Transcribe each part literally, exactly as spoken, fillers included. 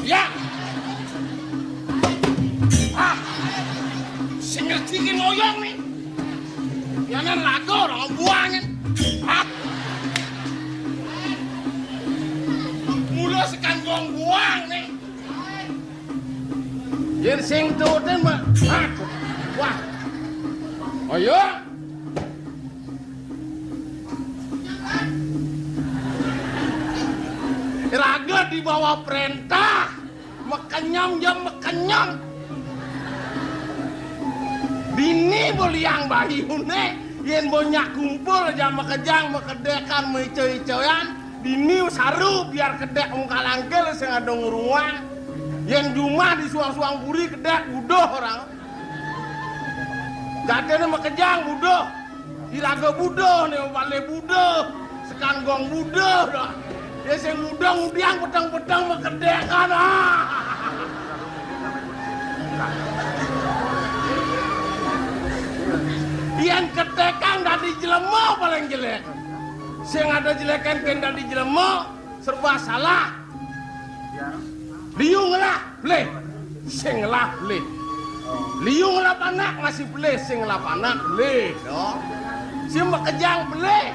Ya. Ah. Sing ngerti ki ngoyong nih. Yanan lagu orang buangin. Ah. Mula sekan gong buang nih. Yen sing tutin mah. Ah. Wah. Ayo. Raga di bawah perintah. Mekenyong ya mekenyong. Bini beliang bahiune, yen bonyak kumpul aja makejang, makedekan, maico-icoan, bini saru biar kedek muka langkel sing ada nguruang. Yen jumah di suang-suang puri kedek buduh orang. Dadene makejang buduh. Iraga buduh, ne bale buduh. Sekanggong buduh dah. Ya sing buduh ngudiang peteng-peteng makedekan. Ah. Yen ketekang dadi jelema paling jelek. Sing ada jelekan ken dadi jelema serba salah. Liu ngelah pelih, sing ngelah pelih. Liu ngelah panak ngasih pelih, sing ngelah panak pelih. Yo. Sing makejang pelih.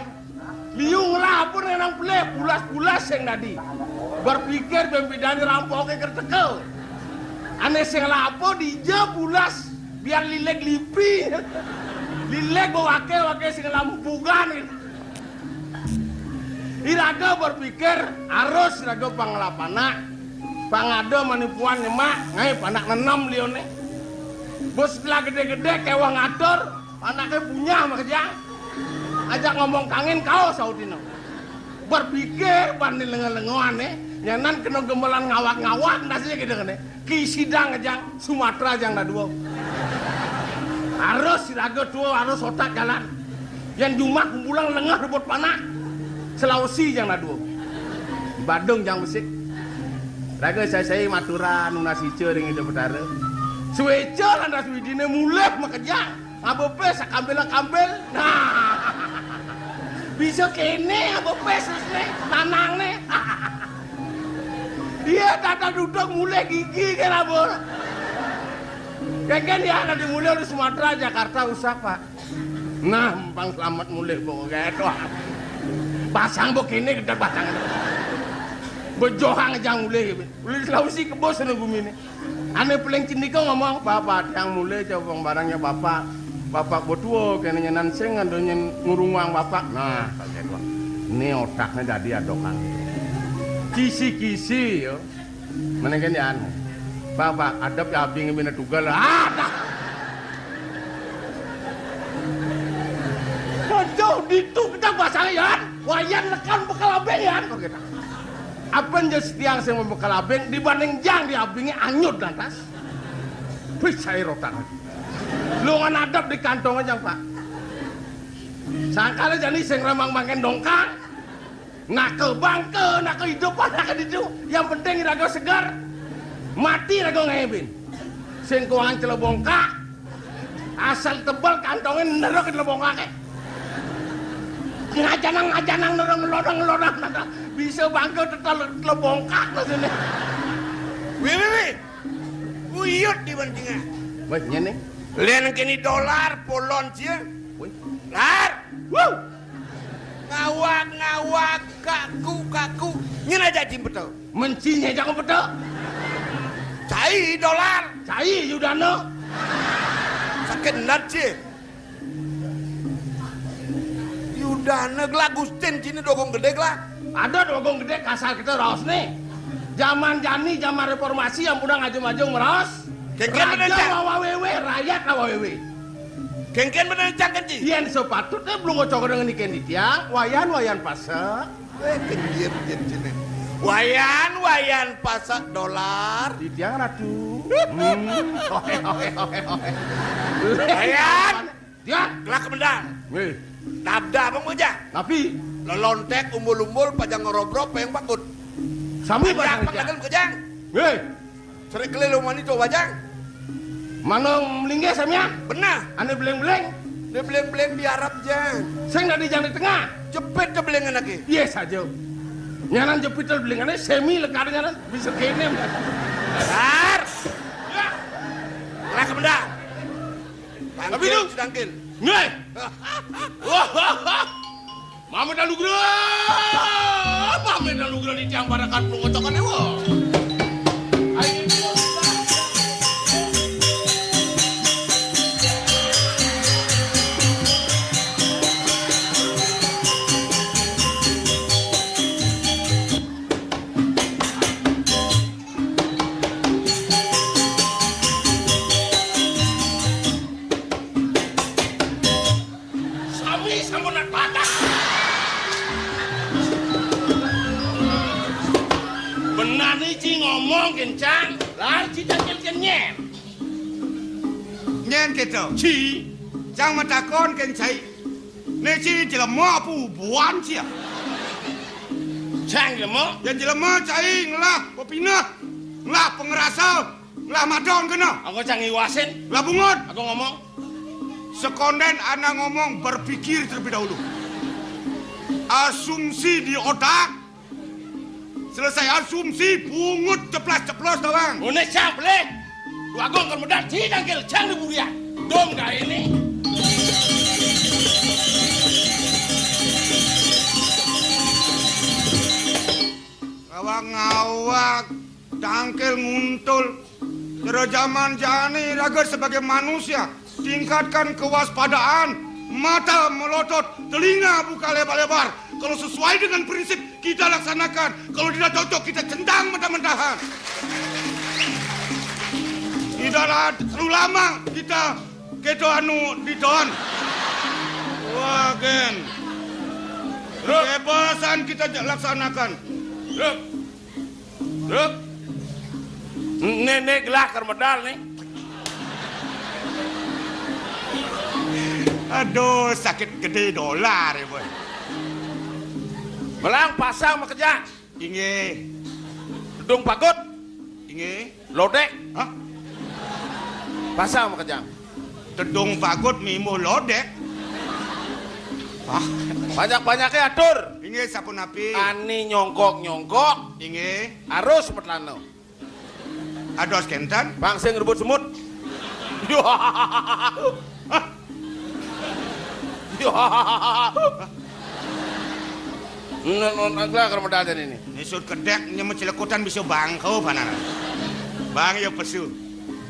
Liu ngelah apa nang pelih, pulas-pulas sing dadi. Berpikir bembidani rampoke kerteke. Ane sing ngelah apa dija pulas biar lileg lipi. Lileg bawake wake sing ngelah mupugan gitu. Iraga berpikir, arus iraga panglapanak, pangada manipuan nyemak, ngai panak nenem lione. Bos setelah gede-gede kewah ngatur, panake punyah makejang. Ajak ngomong kangin kau sautino. Berpikir banding lengo-lengoane, nyanan kena gemelan ngawak-ngawak ndasnya gitu kene. Ki sidang jang Sumatera jang dadua. Harus raga tua harus otak jalan. Yang jumah kumpulan lengah rebut panak. Sulawesi jang dadua. Badung jang besik. Raga saya-saya maturan nunas ica ring Ida Betara. Sueca lantas widine mulih makejang. Ngabepes kambil-kambil. Nah. Bisa kene ngabepes ne, tanang ne. Iya, tata duduk mulai gigi kan abul. Keken ya nanti mulai di Sumatera, Jakarta usah, Pak. Nah, empang selamat mulai bawa gitu. Pasang begini gedek pasang. Bejohang aja mulai. Ulih Sulawesi kebos sana gumine. Ane paling cendika ngomong, "Bapak tiang mulai coba barangnya Bapak. Bapak betua kene nyenan sing ada nyen ngurung uang Bapak." Nah, kaget wah. Ini otaknya dadi adokan. Kisi-kisi ya. Menengken ya anu. Bapak adep ya abing bina tugal. Ah, dah. Aduh, ditu kita bahasa ya. Wayan lekan bekal abing ya. Kok kita. Apa aja setiang sing membekal abing dibanding jang di abingnya anyut lantas. Wih, cair otak. Lu ngan adep di kantong aja, Pak. Sangkala jani sing ramang mangken dongkang. Nake bangke, nake hidup, nake ditu. Yang penting iraga segar. Mati iraga ngebin. Sing kuangan celebongkak. Asal tebal kantongnya nerok celebongkake. Ngajanang-ngajanang nerok ngelodang-ngelodang. Bisa bangke tetel celebongkak maksudnya. Wih, wih, wih. Uyut di bantingan. Wih, nyene. Len kini dolar polon cia. Wih. Lar. Wuh. Ngawak-ngawak, kaku-kaku. Nyen aja jim betul. Mencinya jangan betul. Cai dolar. Cai Yudana. Sakit nat sih. Yudana gelagustin sini dogong gede lah. Ada dogong gede kasar kita raos nih. Zaman jani, zaman reformasi yang udah ngajung-ngajung meraos. Kengken raja bener, Cang. Wawa wewe, rakyat wawa wewe. Kengken bener, Cang, kenci. Yen sepatutnya belum ngocok dengan ikan di tiang, wayan, wayan pasak. Eh, kenjir, kenjir sini. Wayan, wayan pasak dolar. Di tiang ratu. Hmm. Oke, oke, oke, oke. Wayan. Ya, gelah kemendal. Wéh. Nabda apa, Bujang? Napi? Lelontek, umbul-umbul, pajang ngerobrok, payung bakut. Sami, Bujang, apa kagak, Bujang? Wéh. Serik kelilu mani to, Bujang. Mano melinggih samian? Beneh. Ané beléng-beléng. Dia beléng-beléng di Arab, Jang. Sing dadi jang di tengah. Jepit to beléng anaké. Iya saja. Nyanan jepit to beléng ané semi lekar nyanan. Bisa kéné. Dar. Ya. Gelah kemendal. Tapi lu sedangkil. Nih. Wah. Mamet Anugrah. Mamet Anugrah di tiang parakan pelongocokan dewa. Sami sampun nak patah. Benani ci ngomong kencang, lar ci tangkil kenyén. Nyén kéto. Ci. Cang matakon kén cai. Né ci jelema apa ubuan ci ya? Cang jelema? Yén jelema cai ngelah pepineh, ngelah pangrasa, ngelah madon kéné. Aku cang iwasin. Ngelah bungut. Aku ngomong. Sekondén anak ngomong berpikir terlebih dahulu. Asumsi di otak. Selesai asumsi, bungut ceplas-ceplos doang. Uné cang pelih. Wagung kén medal, ci tangkil cang di burian. Dong ka ini. Ngawag-ngawag, tangkil nguntul. Cara jaman jani raga sebagai manusia, tingkatkan kewaspadaan, mata melotot, telinga buka lebar-lebar. Kalau sesuai dengan prinsip, kita laksanakan. Kalau tidak cocok, kita centang mentah-mentahan. Tidaklah terlalu lama kita kéto anu diton. Wah, gén. Kebebasan kita laksanakan. Ruk. Ruk. Né, né gelah kén medal né. Aduh, sakit gedé dolar ya, boy. Melang pasang makejang. Inggih. Tedung pagut. Inggih. Lodék. Hah? Pasang makejang. Tedung pagut mimbuh lodék. Hah? Banyak-banyaké atur. Inggih, sapunapi? Ani nyongkok-nyongkok. Inggih. Arus metlana. Ados kénten? Pang sing rebut semut. Hah? Nun, nun, agla karo medal jani né. Nisut kedék nyemet celekutan bisa bangko panana. Bang ya pesu.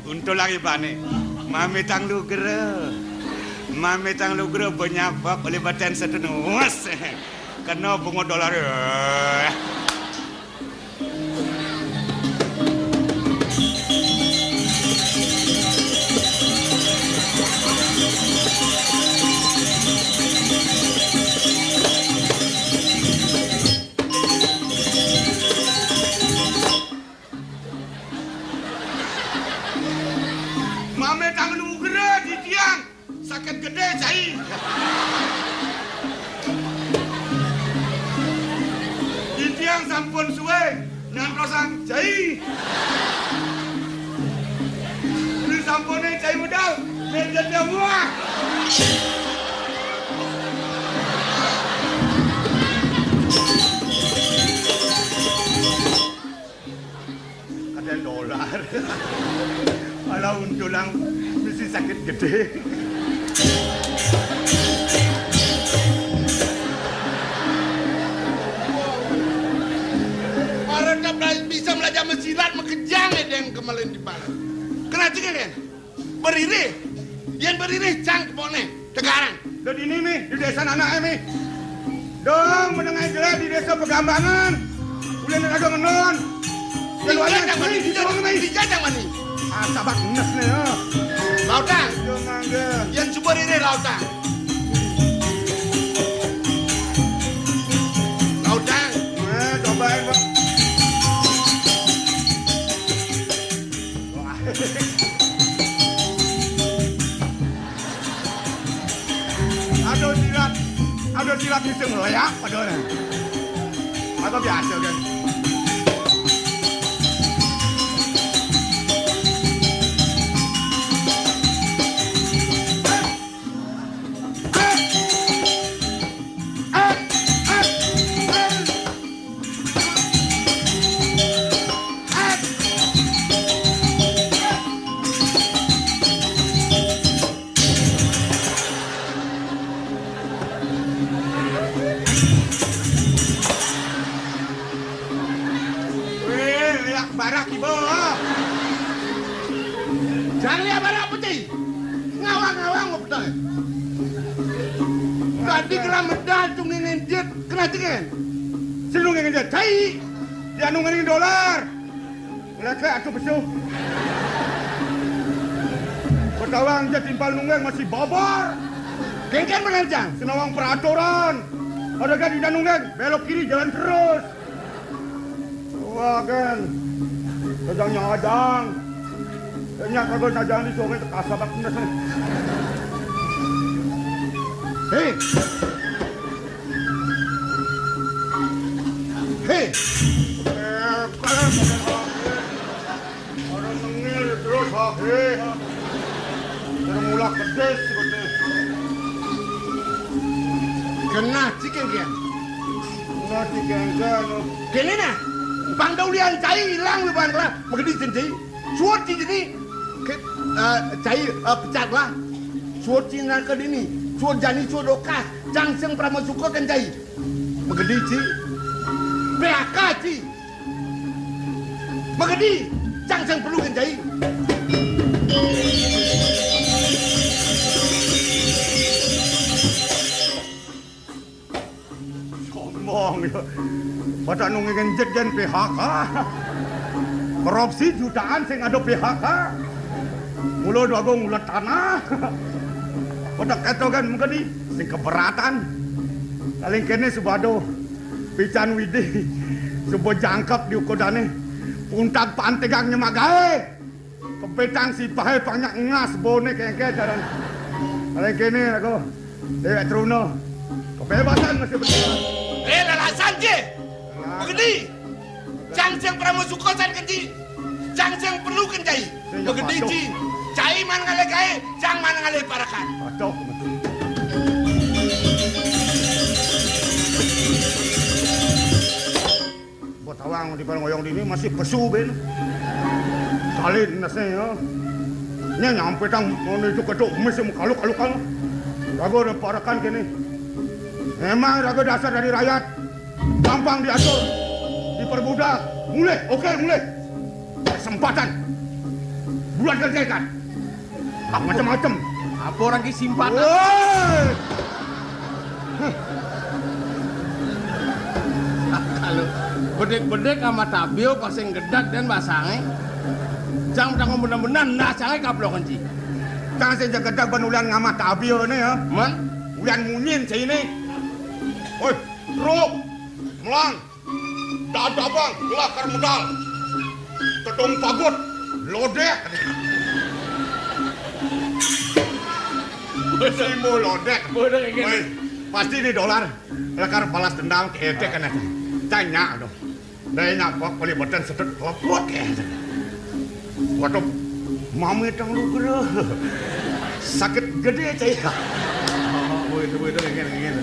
Untul lagi bane. Mamitang lugra. Mamitang lugra banyapok olih baten setenus. Kena bungut dolar. Mame tang nugra di tiang. Sakit gedé, cai. Titiang sampun suwé nyantosang cai. Ri sampuné cai medal, méjétnya muah. Kadén dolar. Ala untulang mesti sakit gedé. Para tak bela-, bisa belajar mesilat, makejang ya deng kemalin di barat. Kena juga kan? Beririh. Yén beririh, cang kepone. Tegarang. Dot ini mi, di désa anaké mi. Dong, menengah jelek di désa Pegambangan. Ulin ada ngenon. Di jatang mani, di jatang mani, di jatang mani. Ah, sabak enes né ya. Lautang. Yo mangga. Yén coba ini lautang. Lautang. Eh, cobain, Pak. Wah. Ada silat sing léak padahal. Apa biasa kan? Wéh, léak barak iba. Jang léak barak peti. Ngawang-ngawang ngoptai. Tadi kena medal tu ngengenjet, kena tiken. Sinu ngengenjet, cai. Dia nu ngeneng dolar. Lek atuh besuh. Petawang ja timpal nunggeng masih bobor. Kengken bener, Jang. Senawang peraturan. Ada kan tidak nunggeng, belok kiri jalan terus. Wah, kan. Kejang nyadang. Nya kagak sajang di sungai kasabak bener. Hei. Hei. Eh, kalau orang nengil terus, ha, hei. Terus mulak pedes, pedes. Genah ciken kian. Genah ciken kian. Kene nah. Pang daulian cai ilang lu ban kelah. Magedi cen cai. Suut ci jeni. Ke, eh, cai, eh, pecat lah. Suut ci naka dini. Suut jani, suut dokas. Cang sing pramasuka kan cai. Magedi ci. P H K ci. Magedi, cang sing perlu kan cai. Sombong ya. Pada nu ngenjet jan P H K. Korupsi jutaan sing ada P H K. Mula dua agung ulat tanah. Pada keto kan mengkedi sing keberatan. Paling kene subado pican widi suba jangkep di ukodane. Puntag pantegang nyemak gae. Kepetang si pahe panyak ngas bone kengke jaran. Paling kene aku dewek truna. Kebebasan masih berjalan. Eh, lalasan je. Begini. Cang sing pramasuka san kenci. Cang sing perlu kencai. Begini ci. Cai man ngalih gae, cang man ngalih parekan. Aduh. Buat tawang di ngoyong dini masih pesu ben. Salin nase ya. Nya nyampe tang menuju kedok mes yang kaluk-kalukan. Raga ada parekan kene. Memang raga dasar dari rakyat. Gampang diatur, dipermudah. Mulih, oke, mulih. Kesempatan. Bulan kerjakan. Macam-macam. Apa orang ki simpan? Woi. Kalau bedek-bedek sama tabio pasang gedak dan basange. Cang tanggung benar-benar nah sange kaplok kenci. Cang sing gedak benulan ngamah tabio ne ya. Man? Ulian munyin sini. Oi, truk, melang, dadabang, gelakar medal, tedung pagut, lodek. Simbo lodek. Bodoh kayak gitu. Woi, pasti ini dolar. Lekar balas dendam ke etek kena. Tanya dong. Dai nyapa kali beten sedek leput ya. Waduh, mami tang lu gere. Sakit gede cai. Oh, begitu, begitu, ingin, ingin.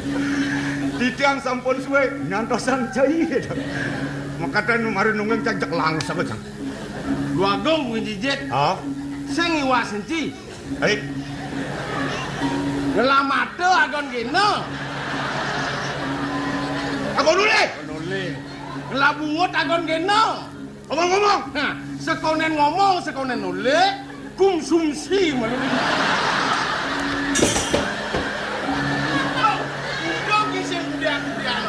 Titiang sampun suwe nyantosan cai. Makatan mari nunggeng cajak langsung aja. Dua gong kuwi jijit. Oh. Sing iwak senci. Hei. Ngelamate agon gena. Agon nulih. Nulih. Ngelabungut agon gena. Ngomong-ngomong. Nah, sekonen ngomong, sekonen nolih, konsumsi malu. Udah kisah kudiang-kudiang.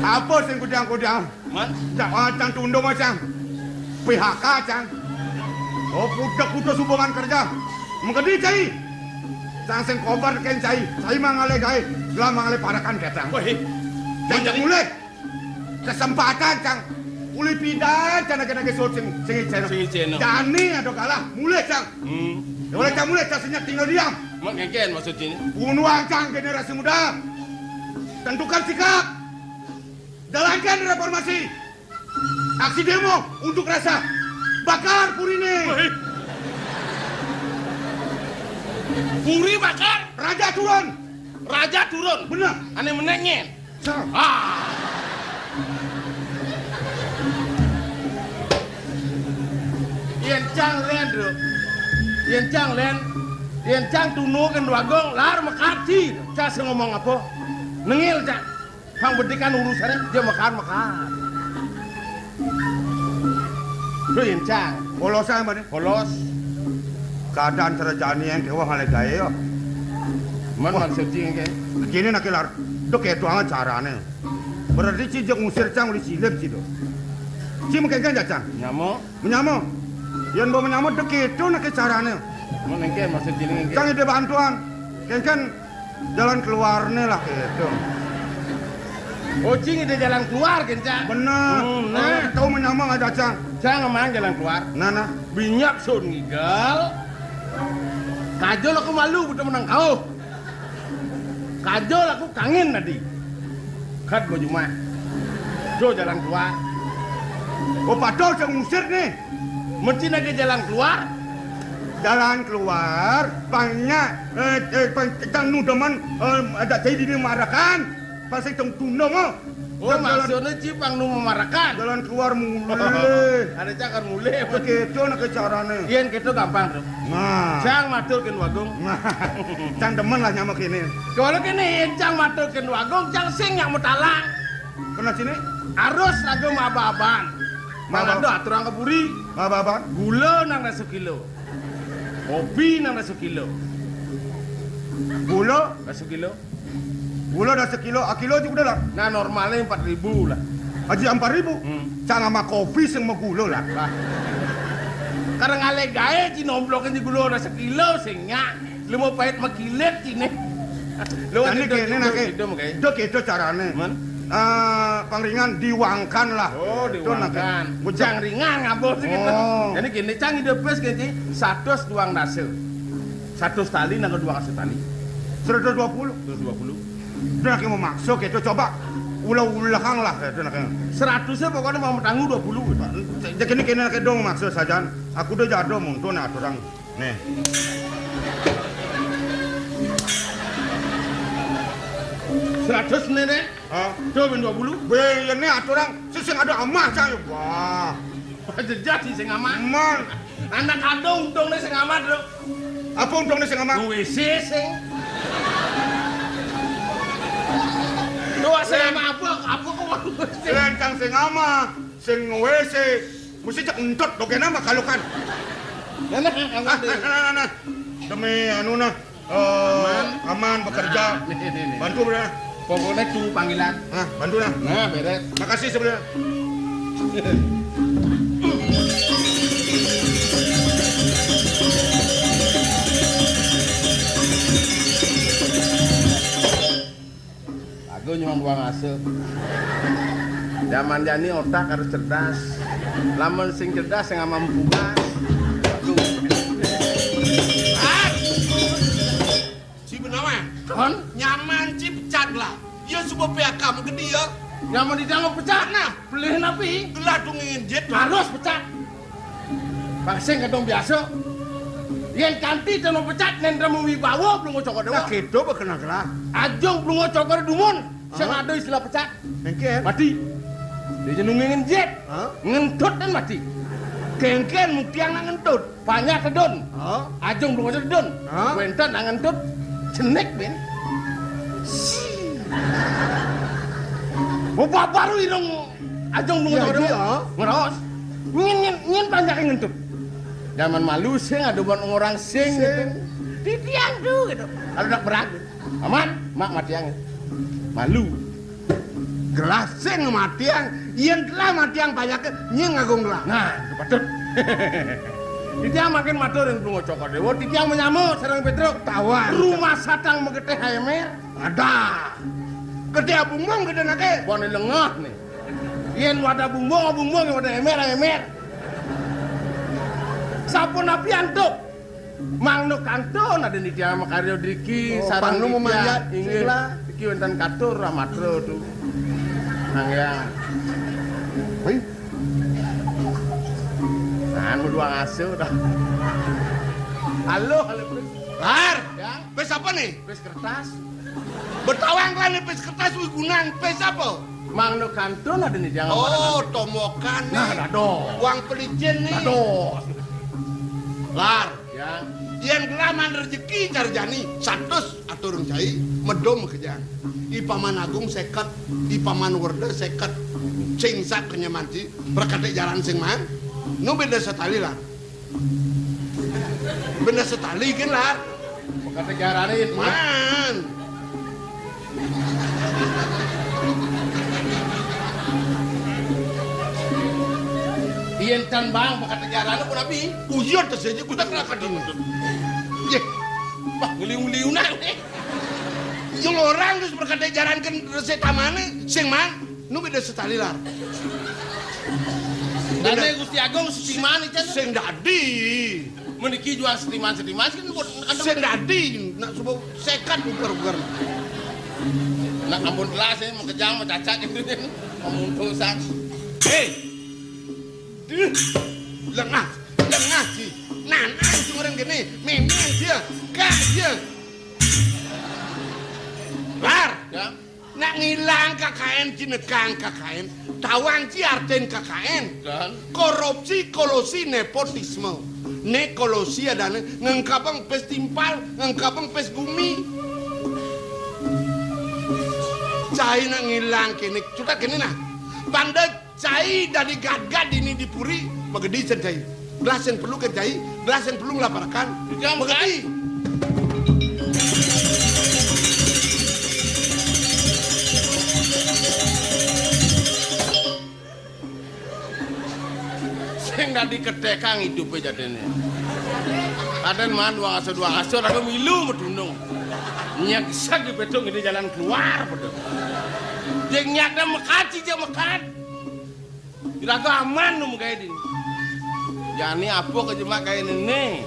Apa sing kudiang-kudiang? Man? Cak, ah, cang tundung, ah, cang. P H K, cang. Oh, putus-putus hubungan kerja. Mengkedi, cai. Cang sing kobar ken cai. Cai mangalih gae. Lah mangalih parakan, cang. Wah, banyak mulih. Kesempatan, cang. Uli pidan, cang, nake-nake sut sing, sing iceno. Sing iceno. Jani ada kalah, mulih, cang. Hmm. Oleh kamu lek kasihnya tinggal diam. Mak ngeken maksudnya ini? Bunuh ancang generasi muda. Tentukan sikap. Jalankan reformasi. Aksi demo untuk rasa. Bakar puri ini. Wih. Puri bakar? Raja turun. Raja turun. Benar. Ane menengen. Cang. Ah. Yen cang len, Bro. Yen cang len. Yen cang tunu Gendruwo Agung, lar mekati. Cang sing ngomong apa? Nengil, cang. Pang bedikan urusannya, dia makan, makan. Lho, yen cang. Polos ae, Mbak. Polos. Keadaan cara jani yang kewah ngale gawe, yo. Man, wah, maksud jing, ke? Kene nak lar, dek itu amat carane. Berarti ci jek ngusir cang uli cilep ci do. Ci mengkengken jacang. Nyamuk. Menyamuk. Yen mbok menyamuk dek itu nak carane. Mun engke maksud jing engke. Cang ide bantuan. Kengken jalan keluarne lah gitu. Oh, cing ide jalan keluar, kencang. Bener. Hmm, nah. Tahu menyamuk aja, cang. Cang emang jalan keluar. Nah, nah. Binyak sun ngigel. Kajol aku malu, betul menang kau. Kajol aku kangin tadi. Kat baju mah. Jo jalan keluar. Oh, padahal saya ngusir nih. Mesti ada jalan keluar. Jalan keluar, pangnya, eh, eh, pang, kita nu demen, eh, ada jadi dimarakan. Pasti tong tundung, oh. Oh, jalan, maksudnya cipang nu memarakan. Jalan keluar mulai. Ada cakar mulai. Begitu nak carane. Yen gitu gampang, Bro. Nah. Cang matur Gendruwo Agung. Nah. Cang demen lah nyamuk ini. Kalau kene yen cang matur Gendruwo Agung, cang sing nyak mutalang. Kena sini? Arus lagu maba-aban. Maba-, mangado aturang keburi. Maba-aban. Gula nang sekilo. Kopi nang sekilo. Gula? Nang sekilo. Gula dah sekilo, akilo juga dah lah. Nah, normalnya empat ribu lah. Aji empat ribu? Hmm. Cang sama kopi sing mau gula lah. Lah. Karena ngale gawe, ci nomblok ini gula dah sekilo, sing nyak. Lu mau pahit makilet ini. Lu kan kene nake. Itu, itu, itu carane. Man? Eh, pangringan diwangkan lah. Oh, itu nake. Diwangkan. Bujang ringan ngabot gitu. Oh. Jadi gini, cang ide pes gini, seratus duang dase. Seratus tali, nang dua ratus tali. Seratus dua puluh. Seratus dua puluh. Udah, kayak mau maksud kayak itu, coba ulah-ulahang lah kayak itu, nah, kayak. Seratusnya pokoknya mau tanggung dua puluh gitu. Jadi ini kena kayak dong maksud saja. Aku udah jado muntun aturang. Nih. Seratus nih, nih. Hah? Tuh, ben dua puluh. Be, ya nih aturang. Sing ada amah, cang. Wah. Jejak sih sing amah. Man. Anak kado untungnya sing amah, Bro. Apa untungnya sing amah? Wis sing. Tuh, sing amah apa? Apa kok mau sing? Lencang sing amah, sing W C. Mesti cek entut, lo kena mah kalau kan. Nah, nah, nah, nah, nah. Demi anu nah. Eh, aman. Aman bekerja. Nah, nih, nih, nih. Bantu, Bro. Pokoknya tuh panggilan. Nah, bantu lah. Nah, beres. Makasih sebenarnya. Lagu nyumbang buang asuh. Zaman jani otak harus cerdas. Lamun sing cerdas sing amam pugas. Aduh. Ah! Ci benawan. Kon? Nyaman ci pecat lah. Ya suba P H K mu gede ya. Nyaman di dalam pecat. Nah. Pelih napi? Gelah dong nginjit. Harus pecat. Bang sing kadung biasa. Yen kanti teno pecat nendra mu wibawa belum cokor dewa. Nah, gitu bekenang gelah. Ajung belum cokor dumun. Sing ada istilah pecat. Engken. Mati. Dia nunggu ngenjit. Hah? Ngentut dan mati. Kengken mutiang nak ngentut. Banyak tedun. Hah? Ajung belum ada tedun. Hah? Wenten nak ngentut. Cenik, Ben. Bapa baru irung ajung belum ada tedun. Ngeros. Ngin, ngin, ngin banyak ngentut. Zaman malu sing ada buat orang sing. Sing. Gitu. Titiang tuh gitu. Kalau nak berang. Aman, mak matiang. Malu. Gelah sing matiang, yen telah matiang payake nying ngagung gelah. Nah, itu patut. Titiang makin matur ring Plunga Cokor Dewa, titiang menyama sareng Petruk. Tawan. Rumah satang megeteh aemer. Ada. Getih abungbung gedhe nake. Bone lengah nih. Yen wadah bungbung, abungbung, yen wadah emer, emer. Sapunapi antuk? Mangda kantun ada nitya makarya driki. Oh, sareng pangnu nitya. Mamanjat, inggih. Sila. Iki wénten katur amatra tu. Nang ya. Hei. Anu dua ngasuh dah. Halo, halo, Pris. Lar. Ya. Pis apa nih? Pis kertas. Betawang kan pis kertas wigunang. Pis apa? Mangda kantun ada nitya. Oh, tombokan nih. Nah, dados. Uang pelicin nih. Dados. Lar. Ya. Yén gelah maan rejeki cara jani, satus aturang cai, medum kejang. I Paman Agung séket, I Paman Werda séket. Sing sak kenyemanti, prakatik jaran sing maan. Nu béda setali, Lar. Béda setali gén, Lar. Prakatik jarané, Mat. Maan. Yén tan bang, prakatik jarané pun abi. Uyut tes aja, kutak rakat ini. Yé. Wah, ngeliu-ngeliunan, eh. Yang orang terus prakatik jaran kan resik tamané, sing maan. Nu béda setali, Lar. Béda. Dane Gusti Agung setiman ican. Sing dadi. Meniki jual setiman-setiman kan buat sing dadi. Nak subuh séket uger-uger. Nak ampun telas ya, mau kejang, mau cacak gitu kan. Ampun dosa. Hei. Duh. Lengah, lengah sih. Nah, nah, orang gini, memang dia, gak dia. Lar. Ya. Nak ngilang K K N, ci nekang K K N, tawang ci artin K K N. Dan? Korupsi, kolusi, nepotisme. Né kolusi adané ngengkabang pis timpal, ngengkabang pis gumi. Cai nak ngilang kéné, cutat kéné nah. Panda Cai dadi gatgat dini di puri, magedi cén cai. Gelah sing perlu kén cai, gelah sing perlu nglaparakan. Jam magedi. Sing dadi ketekang idupé jadiné. Kadén maan dua ngasuh, dua ngasuh, lalu milu medunung. Nyeksek di pétung ini jalan keluar, betul. Jeng nyata mekat, sih, jeng mekat. Iraga aman nu magaé dini. Jani apa ka jemak gaé néné?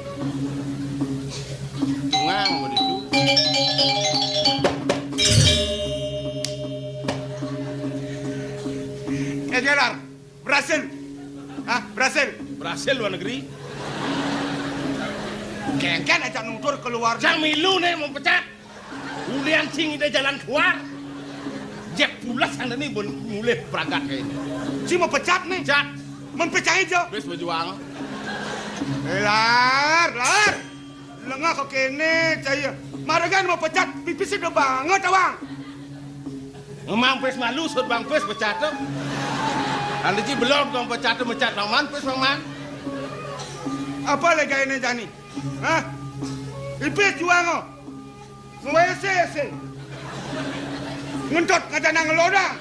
Tungang begitu. Eh, Jelar, berhasil. Hah, berhasil. Berhasil luar negeri. Kéngkén aja nutur keluar. Jang milu né mau pecat. Ulian sing ida jalan keluar. Jek pulas anda nih bun mulih berangkat kayak ini. Si mau pecat nih. Pecat. Mempecah aja. Bes berjuang. Eh, Lar, Lar. Lengah kok kéné, cai. Maragan mau pecat, pipis udah banget, awang. Emang pes malu, sud bang pes pecat tuh. Anda ji belum kong pecat tuh, mecat bang man, pes bang man. Apa lagi ini jani? Hah? Ipis juang, oh. Ngwese-ese. Ngentot ngajana ngelodang.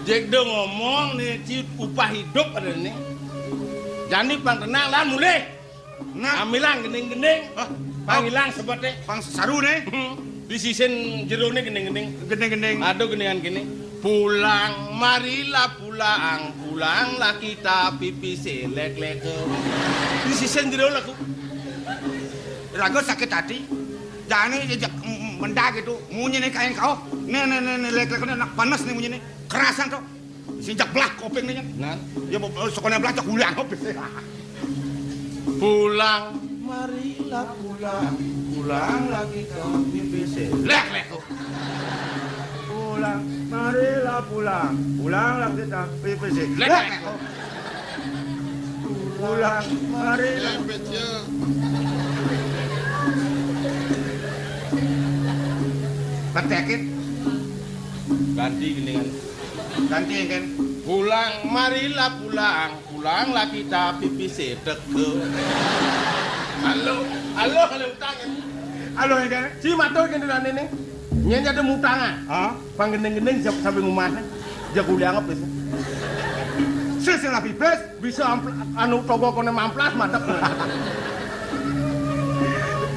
Jek do ngomong nih, ci upah hidup ada nih. Jani pang tenang lah, mulih. Nah. Amilang gending-gending. Hah? Pangilang sebetnya. Pang saru nih. Hmm. Di sisin jero nih gending-gending. Gending-gending. Aduh, gendingan gini. Pulang, marilah pulang, pulanglah kita pipis lek-lek. Di sisin jero laku. Raga sakit hati. Jani jejak mendah gitu. Munyi nih kain kau. Nih, nih, nih, nih, lek-lek, nih, nak panas nih munyi nih. Kerasan tuh. Sinjak belah kuping nih. Nah. Ya, mau sekolah belah cak ulang. Pulang, marilah pulang, pulanglah kita pipis lek-lek. Pulang, marilah pulang, pulanglah kita pipis lek-lek. Pulang, marilah. Petekit. Ganti gini kan. Ganti kan. Pulang, marilah pulang, pulanglah kita pipis teke. Halo, halo, halo, utang. Halo, ya kan? Si matur kene rane ne. Nyen ada mutangan. Hah? Pang gending-gending siap sampai rumah. Jago udah anggap bisa. Sing sing lah pipis. Bisa ampl-, anu, togo kone mamplas, madep.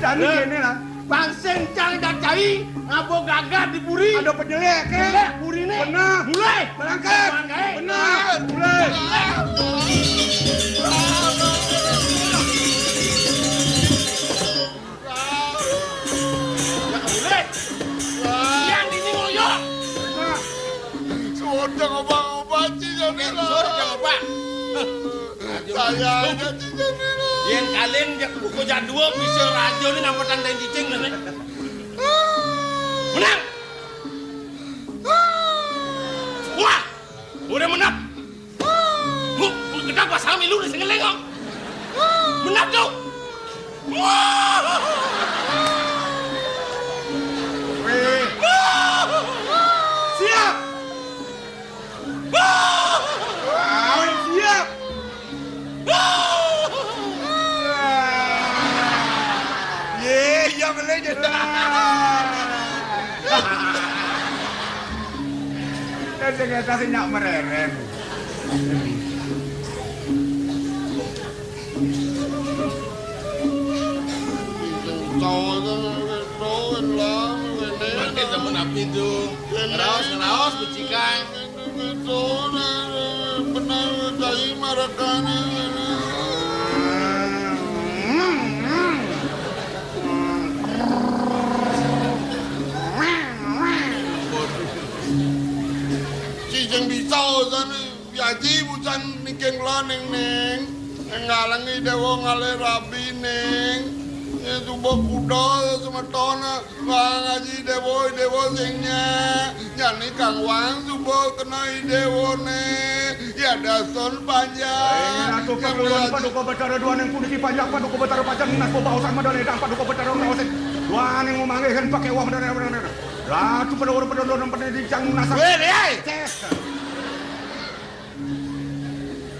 Jani kene lah. Bang sing cang dak cai, ngabo gagah di puri. Ada penyelek, ke? Penyelek puri ne. Benar. Mulai. Berangkat. Benar. Mulai. Mulai. Dén, jak buku jadua, bisa raja ni nampetan dén cicing ni. Menang. Wah, udah menang. Mu, mu kenapa pasal milu ni sengeleng kok? Menang tu. Wah. Weh. Siap. Wah, siap. Ye, iya melé jé. Kan sing éta sing nyak mereren. Berarti temen api tu. Raos, raos, becikan. Benar, cai marakana. Ci jeng bisa sana. Yaji bucan niking la ning ning. Ngalengi déwa ngalih rabi ning. Ya, suba kuda semeton. Wang aji déwa, déwa sing nyak. Jani kang wang suba kena idéwané. Ya dason panjang. Ratu Pakuwon Paduka Batara duaning puniki panjak Paduka Batara pajang nunas bebaosan madane dang Paduka Batara ngaosin. Duaning ngumanggihin pakéwah madane. Ratu Paduka Batara duaning panjak nunas. Wéh, liai. Ces.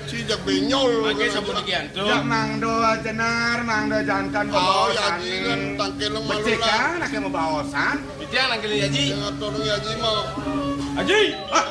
Ci jak benyol. Mangke sampun iki antuk. Ya mangda jenar, mangda jantan. Oh, ya, bebaosan. Ji, kan tangkil malu. Becik lah. Kan, aké bebaosan. Titiang nangkil Yaji. Sing atur Yaji mau. Aji. Ah.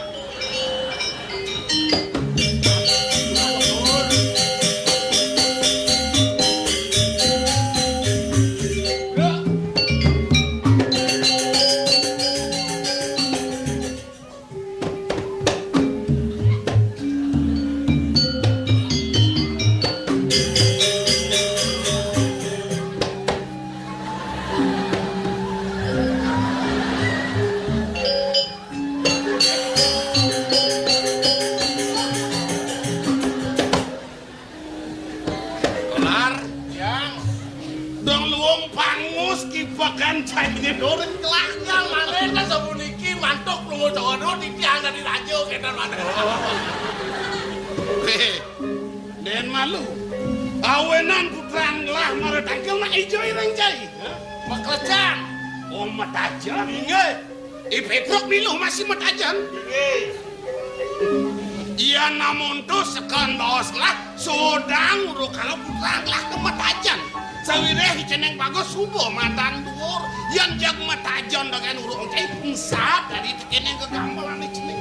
Kolar. Yang. Dong luung pangus kipekan cainé doreng kelakar. Manéh ta sapuniki mantuk lunga Jawa Dua titiang dadi raja kénten manéh. Wéh, ndén malu. Awenan putran ngelah mara tangkil nak ijo ireng cai. Hah? Maklejan. Oh, matajan. Inggih. I Pétruk milu masih metajen. Inggih. Yan amonto sekan baos lah, sodang uruk kala putra lah kemetajen. Sawiréh cening bagus suba madan duur, yan jag metajen dengan uruk engké, ensat dadi tekening gegambelan cening.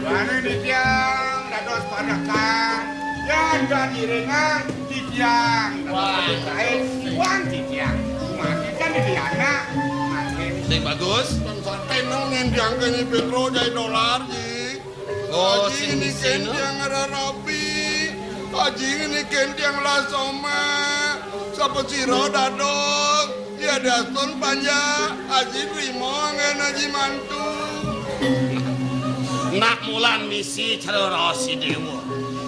Bani titiang dados parekan, yan dan iringan. Titiang, wah, lain, wan titiang. Mati kan di anak, mati. Sing bagus. Bang saté nang ngendiang kene Pétro jai dolar, Ji. Oh, Aji sing ini isin, no? Kendiang rarapi. Aji ini kendiang lasoma. Sapa sira dados? Ya dason panjak. Aji trima anggen Aji mantu. Nak mulan misi cara raos Déwa.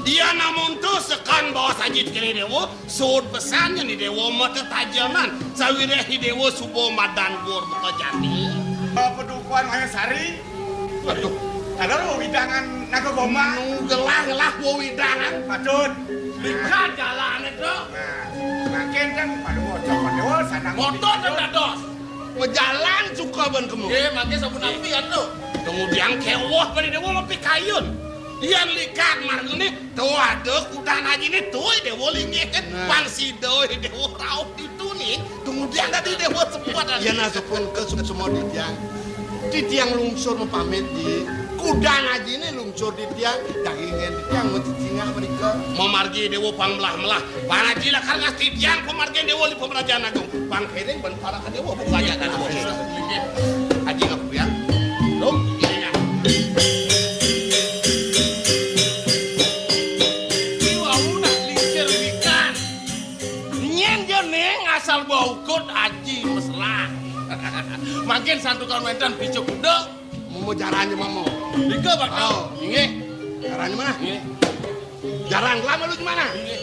Iya namun tu sekan baos Aji kene Déwa. Suud pesan yen Déwa matetajenan, sawiréh Déwa suba madan duur muka jati. Padukuhan Mayasari. Waduh. Ada wewidangan Naga Gombal. Nu gelah-gelah wewidangan. Patut. Lihat jalané, Bro. Nah, makin kan pada wocok, pada wocok, sana. Motor dan dados. Majalan suka ban kemu. Nggih, mangke sampun api atuh. Kemudian kéweh bani Déwa mapikayun. Yan likat margane Tuh, aduh, kudan aji ni tuh, Déwa linggih. Nah. Pang sida, Déwa rauh ditu ni. Kemudian tadi Déwa sepuat. Ya, nah, sepun ke suksma titiang. Titiang lungsur mapamit, Ji. Kudan aji ni lungsur titiang. Dagingen titiang macicingak mereka. Mamargi Déwa pang melah-melah. Pang aji lakar ngasti titiang pamargin Déwa li pamrajan agung. Pang kéring ban para ka Déwa, buka aja dan. Aji ngapa ya? Loh, ini ya. Ki wau nak lingsir wikan. Nyén ja ning asal bau kot aji mesra. Mangkin santukan wénten picuk kuda. Mau jaranya mama. Nika bakal. Oh. Inggih. Jaranya mana? Inggih. Jarang lama lu gimana? Inggih.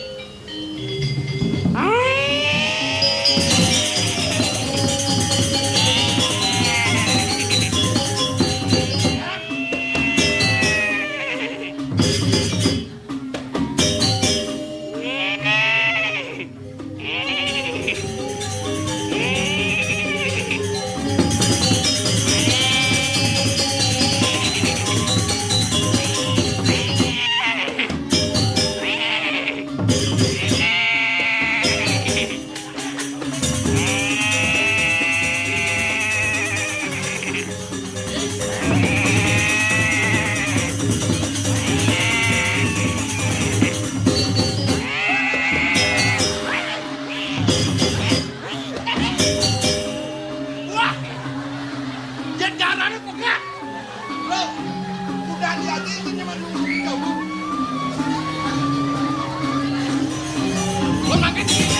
Wah, jejarané pegah. Loh, udah dia aja itu cuma nunggu jauh. Gua makin sini.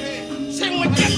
Eh, sing ngecek.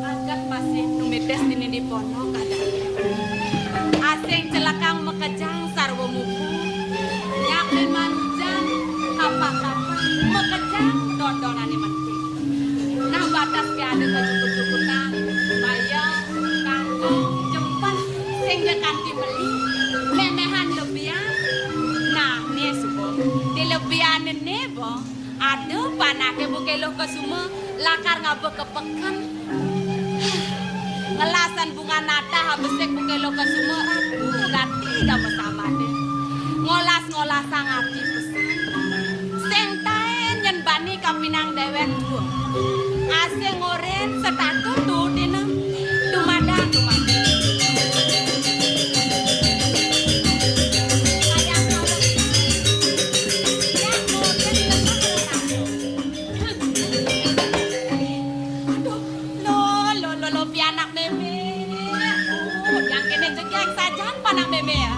Adat masih tumitis dini di pondok, adat. Asing celekang makejang sarwa mupu, nyak liman ujan, kapak-kapak makejang dondonané mati. Nah, batas ké ada kajukut-jukutan, bayem, kangkung, jempen, sing ja kanti meli, méméhan lebihan. Nah, né suba, di lebihané né, Bo. Ada panaké Buké Luh Kesuma lakar ngaba ka peken. Ngelasan bunga natah abesik Buké Luh Kesuma ragu gati gama samada. Ngolas-ngolasang ati pesan. Sing taén nyén bani kapinang déwék dua. Asing orén setata tuutina. Dumadak, dumadak. Sayang kalau Aduh, lo, lo, lo, pianak mémé. Aduh, yang kéné jegég sajan panak mémé ya.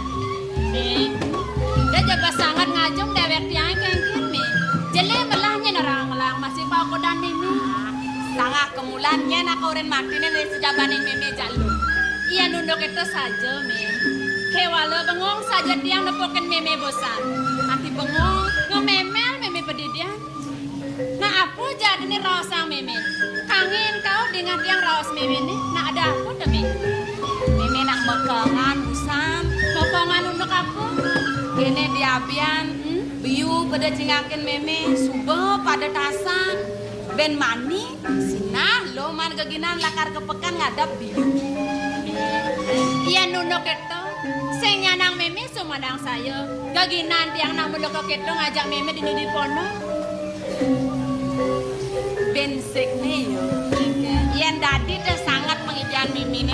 Sing, da jaba sanget ngajum déwék tiangé kénkén, Mé. Jelé melah nyén orang ngelah masih pakodan mémé. Sangah kemulan nyén aka orén matiné né sajabaning mémé jalu. Yén unduk kéto saja, Mé. Kéwala bengong saja tiang nepukin mémé bosan. Ati bengong, ngemémél mémé padidian. Nah, apa jadiné raosang mémé? Kangin kau dingeh tiang raos méméné. Nah, ada apa to, Mé? Mémé nak mekengan, busan. Mekengan unduk apa? Kéné di abian, hmm? Biu pada cingakin mémé, suba pada tasang. Bén mani, sinah lo man geginan lakar ka peken ngadep biu. Yén unduk kéto, sing nyanang mémé sumandang saya. Geginan tiang nak mula ka kéto ngajak mémé dini di pondok. Bén sikné ya. Yén dadi da sanget pangidian méméné.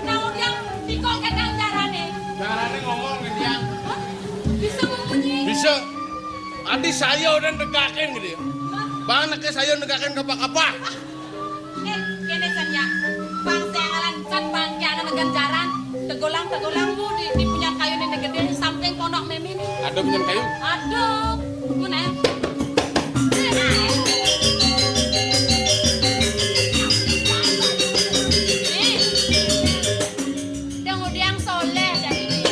Nang udiang tiko kétang carané. Carané ngomong, Indian. Hah? Bisa ngomongnya? Bisa. Saya udah negakin gitu ya. Bang, neke saya negakin kapa-kapa. Eh, kene san ya. Bang, saya ngalan san bang, jangan negan jaran. Tegolang-tegolang lu di, di punyan kayu ini gede, samping pondok Mimi nih. Ada punyan kayu? Aduh, mana ya? Nih. Dang udiang soleh dadi mi.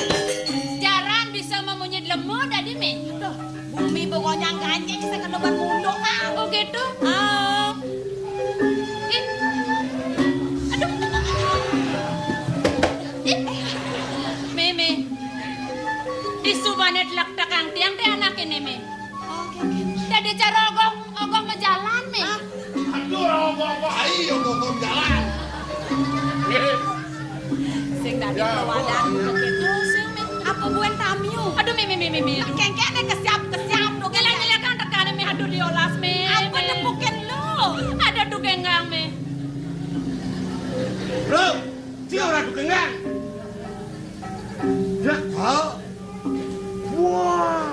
Jaran bisa mamunyi lemu dadi mi. Aduh, bumi pokoknya ganyeng sing kena ban munduk, ah. Oh, gitu? Ah. Ih. Aduh. Ih. Mimi. Disubane tlektek kang tiang te anak ini, Mi. Oke, oke. Dadi cara ogong, ogong majalan, Mi. Hah? Aduh, ogong apa? Ayo, ogong jalan. Sing dadi ya, pewadan Bu. Begitu, sing, Mi. Apa buen tamiu? Aduh, Mi, Mi, Mi, Mi, Mi. Aduh. Kengkene kesiap, kesiap, tuh. Gila, gila, kan tekane, Mi. Aduh, diolas, Mi. Apa Mi. Nepukin lu? Ada tuh genggang, Mi. Bro, sing ora tuh genggang. Ya, kau. Wah.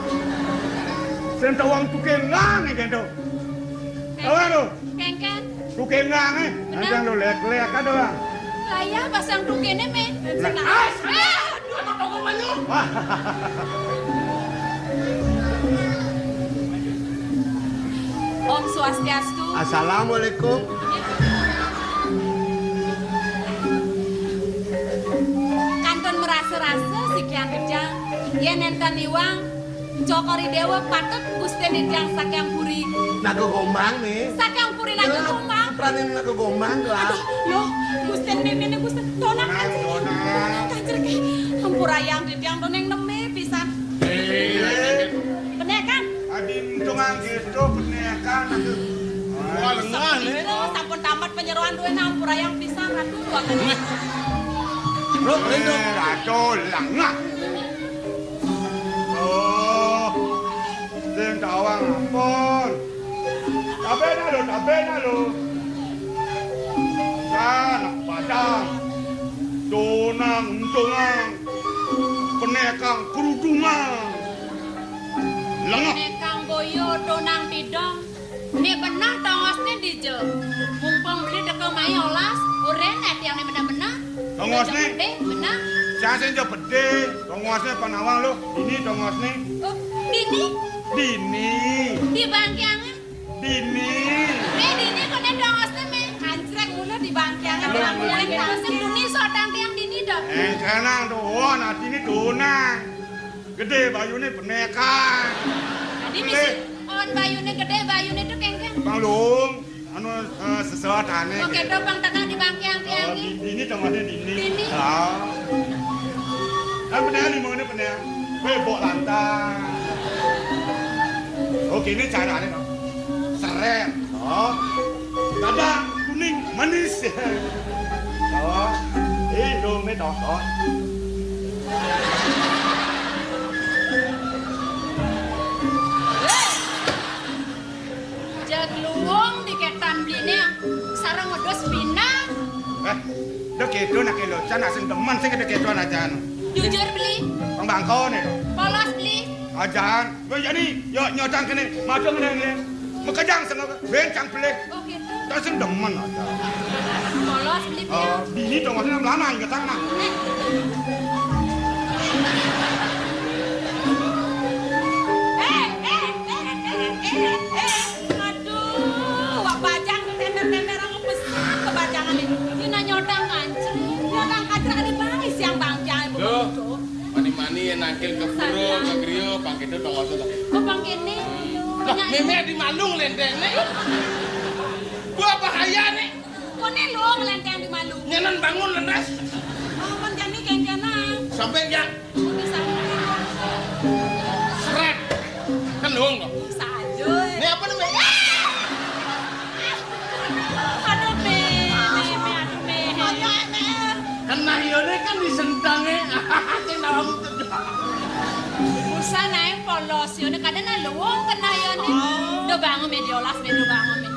Sing tawang tukengang iki to. Awe lho. Kengken. Tukengang e. Bener. Ancang lho lek-lek ada, Bang. Lah iya, pasang tukene, Mi. Nah, ah, ah, aduh, anak toko manyu. Wah. Om Swastiastu. Assalamualaikum. Kantun merasa-rasa sikian rejang. Yen enten iwang, cokori dewa patut Gusti Nidang saking puri. Naga Gombang, nih. Saking puri Naga Gombang. Putrane Naga Gombang, lah. Aduh, loh, Gusti Nidang, Gusti. Tonang, Tonang, Kanjeng. Tonang. Kanjeng, ke. Ampura yang Nidang, toneng neme pisan. Eh. Bener kan? Adi untungan gitu, bener kan, aduh. Wah, lengah, nih. Sampun tamat penyeroan duwe nampura yang pisan, Ratu. Loh, eh, Ratu, lengah. Oh, sing tawang ampun. Tabena lho, tabena lho. Sanak padang. Tonang untungan. Penekang kerudungan. Lengah. Penekang boyo, tonang tidong. Nek beneh tongosne dija. Mumpung beli teka mai olas, uren ati yang bener-bener. Tongosne? Bener. Sing sing jebede, tongosne panawang lho. Dini tongosne. Oh, dini? Dini. Di bangkiange? Dini. Eh, dini kok nek tongosne, me? Kancrek mula di bangkiange. Lho, tongosne dini, sotang tiang dini, dok. Eh, kenang doang, nah, dini donang. Gede bayune benekan. Dadi mesti on bayune gede, bayune tuh kengkeng. Bang Lung, anu, eh, sesuatane. Oke, gitu. Dong, Bang, tengah di bangkiang tiang. Oh, di, dini dong, ada dini. Dini. Ah. Kan beneran nih, mau ini beneran. Kowe mbok lantang. Oke, ini carane, no. Seret, no. Kadang kuning manis. No. Eh, dong, nih, no. No. Hei! Jag luwung diketan bline, sareng wedhus pinang. Eh, dek kedo nak elo, can asing demen sing dek kedo aja anu. Jujur beli. Wong bangkone to. Polos beli. Ajan, kowe ya ni, yo nyodang kene, madang ngene. Mekejang sing bencang beli. Oh gitu. Tak sing demen aja. Polos beli. Oh, bini dong maksudnya melana inget tangan. Eh. Eh, eh, eh, eh, eh, eh, eh. Aduh, wak bajang tender-tender aku pesan ke bajangan ini. Ini nyodang kancil. Nyodang kancil ada bangis yang bangkiang begitu. Mani-mani ya nangkil ke pura, ke griya, pangkene dong maksud. Kok pangkene? Lah, meme di malu nglendeng nih. Gua bahaya nih. Kone luwung lenteng di malu. Nyenan bangun, lenes. Oh, kon jani kencenang. Sampai ya. Bisa. Seret. Kan luwung kok. Saja. Ini apa namanya? Aduh, me, me, me, aduh, me. Kena yone kan disentange. Sing dalam tuh. Usah naik polos, yone kadang luwung kena yone. Oh. Do bangun, me, diolas, me, do bangun, me.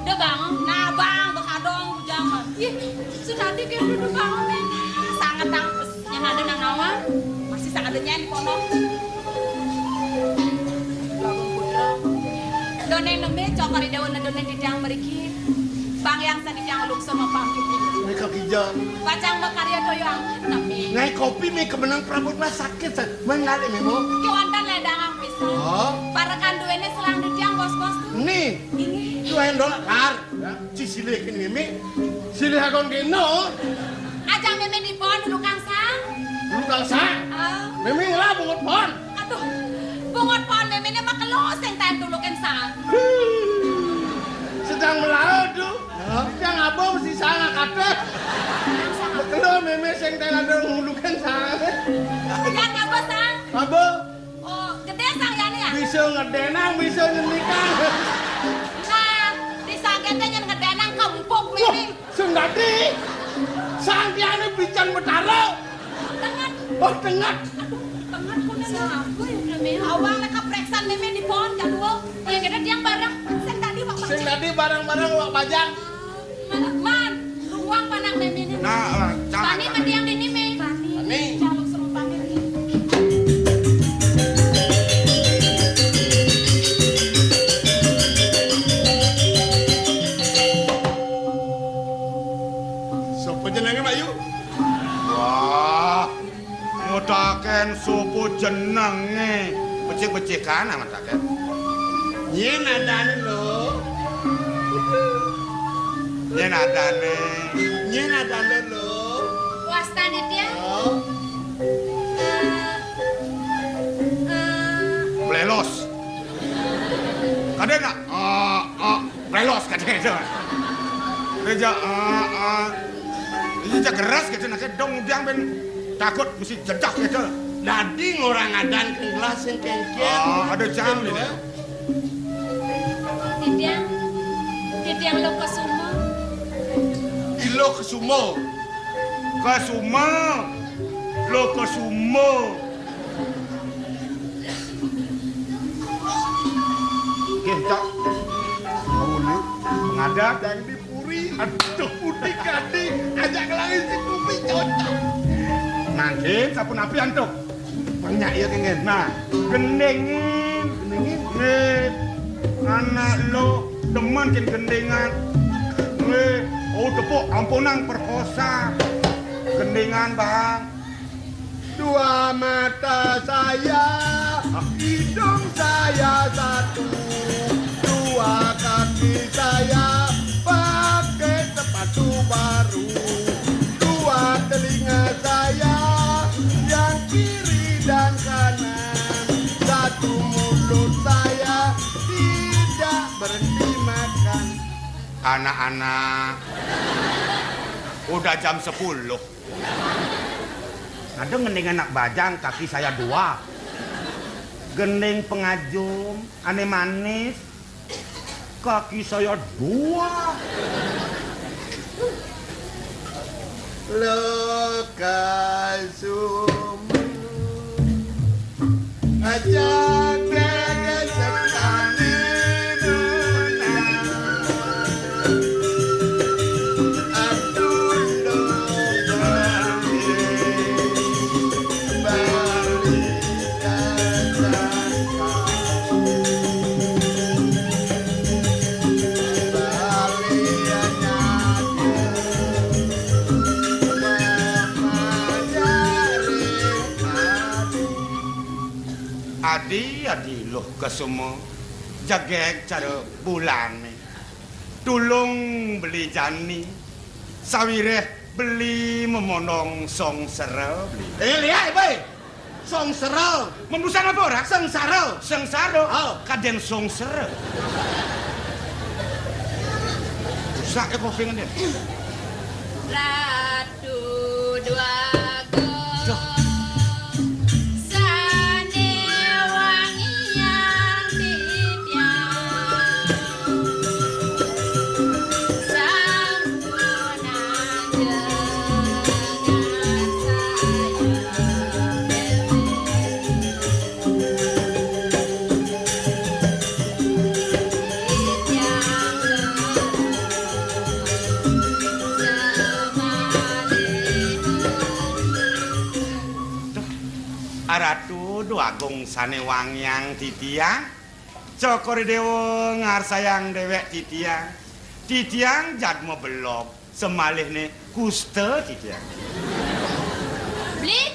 Do bangun. Nah, bang, bekadong, jangan. Ih, Sunati kaya dudu bangun, me. Sangat tangkes. Yang ada nang awang. Masih sangat ada nyanyi kono. Bangun putra. Ning nemi cokor ida wana dene titiang mriki. Bang yang sanitiang lungsur mapanggih. Nika kija. Pacang makarya toya angin nemi. Ngai kopi mi kemenang prabot mas sakit sa. Mengali memo. Ki wonten ledang pisan. Oh. Parekan duene selang titiang bos-bos tu. Ni. Ini. Tuan dolak kar. Ya. Ci silih kini mimi. Silih agon kino. Aja mimi dipon dulu kang sang. Dulu kang sang. Ah. Mimi ngelah bungut pon. Aduh, bungut pon mimi ini mah kelo sing taen tulukin sang. Sedang melaut tu. Hah? Yang abang mesti sang akate. Kelo mimi sing taen ada ngulukin sang. Yang apa sang? Apa? Oh, gedé sang ya nih ya? Bisa ngedenang, bisa nyenikang. Nah, di sagete nyen ngedenang kempuk mimi. Sing dadi. Sang tiane pican betara. Tenget. Oh, tenget. Aduh, tenget kuwi lho. Apa ya, Bro, Mil? Awang lek kapreksan mimi di pohon jadul. Ya kita tiang bareng. Sing tadi Pak. Sing tadi bareng-bareng wak bajang. Man, ruang panak mimi ini. Nah, lah, Bani jangan. Mendiang dini mi. Bani. Bani. Jaluk serumpane mi. Sapa jenenge, Mbak Yu? Wah, ngotaken sapa jenenge? Becik-becikan amat taken. Nyen adane lho. Nyen adane. Nyen adane lho. Wastane dia? Oh. Eh, eh. Blelos. Kadena, ah, ah, blelos kadena. Reja, ah, ah. Ini jak keras gitu, nak dong udah ben takut mesti jedak gitu. Dadi ngorang adan ke gelas sing kengkian. Ah, ada jam gitu. Titiang, titiang lo kesumo. Ilo kesumo. Kesumo. Lo kesumo. Nggih, Cok. Ngawuli. Pengadap. Yang di puri. Aduh, putih kadi. Ajak lagi si Kupi cocok. Mangkin, sapunapi antuk? Banyak ya, Kengen. Nah, gendengin. Gendengin. Nggih. Anak lo demen kin gendengan. Nggih. Oh, tepuk ampunang perkosa. Gendengan, Bang. Dua mata saya, hidung saya satu, dua kaki saya pakai sepatu baru, dua telinga saya yang kiri dan kanan, satu mulut saya tidak berhenti makan. Anak-anak, udah jam sepuluh. Ada ngending anak bajang, kaki saya dua. Gending pengajum, ane manis, kaki saya dua. Lo kasum. Aja dege sekali nuna. Aduh, lo bali, bali dasar. Bali aja. Adi, adi, luh kesuma, jegeg cara bulane. Tulung beli jani, sawireh beli memondong songsera, beli. Eh, lihat, boy. Songsera. Membusan apa ora? Sengsara. Sengsara. Oh. Kaden songsera. Rusak ya kopi ngene. Ratu Dwagung. Duh. Sane wangian titiang. Sampunang dengan saya. Titiang Duh, Aratu Dwagung sane wangiang titiang, Cokor I Déwa ngarsayang déwék titiang. Titiang jadma belog, samalihné kusta titiang. Bli,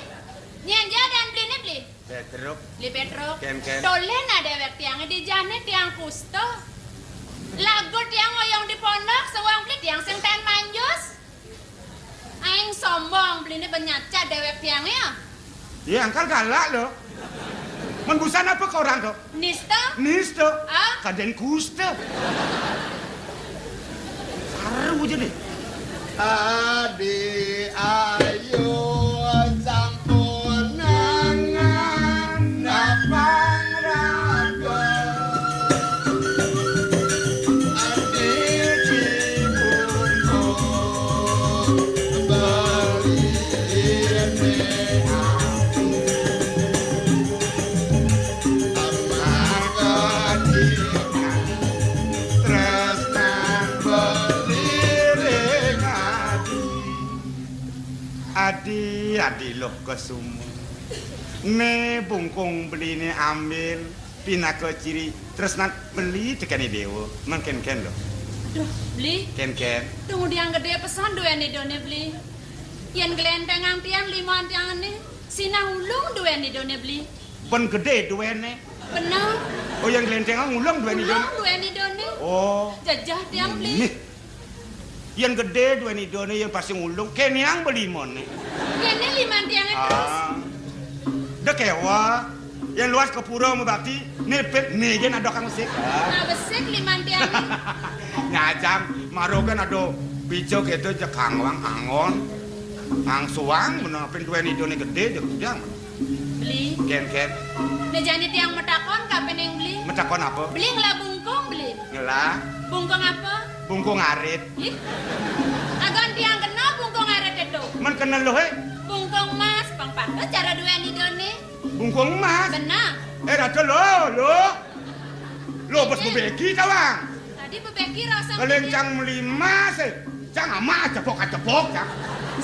nyén ja adan bliné, Bli? Pétruk. Bli Pétruk. Kén, kén. Tolih nah déwék tiangé, dijané tiang kusta. Lagu tiang ngoyong di pondok, sawang Bli tiang sing taén manjus. Aing sombong, Bliné ben nyacat déwék tiangé, ya. Iya, angkal galak lo. Mén busan apa ka orang to? Nista. Nista? Ah? Kadén kusta. Saru aja deh. Adi ayu sampunangan napang raga. Adi dibungkung beli ini aku. Amarga dikang tresnan beli ring adi. Adi, adi Luh Kesuma. Né bungkung beliné ambil pinaka ciri tresnan beli tekén I Déwa. Mén kénkén lo. Duh, Bli. Kénkén. Tunggu tiang gedé pesan duén Idané, Bli. Yén glentengang tiang liman tiangé, sinah ulung duén Idané, Bli. Ben gedé duéné. Bener. Oh, yén glentengang ulung duén Idané. Ulung duén Idané. Oh. Jejeh tiang, Bli. Nih. Yén gedé duén Idané, yén pasti ngulung, kénéang beli moné. Kéné liman tiangé terus. Ah. Da kéweh. Yén luas ka pura mabakti, né pit, né gén ada kang besik. Nah, besik liman tiangé. Nyajang, mara gén ada pica kéto, jeg kangwang, anggon. Angsuang, mena pin duén Idané gedé, jeg gedang. Beli. Kén, kén. Né jani tiang matakon ka pining Beli. Matakon apa? Beli ngelah bungkung, Beli. Ngelah. Bungkung apa? Bungkung arit. Ih. Agan tiang kenal bungkung arit itu. Mén kenal lo, hé? Bungkung emas, pang patut cara duén Idané. Bungkung emas? Benar. Eh, ratu lo, lo. Lo bes bebeki tawang. Tadi bebeki rasa. Kalian cang meli emas, eh. Cang ama cepok-cepok, cang.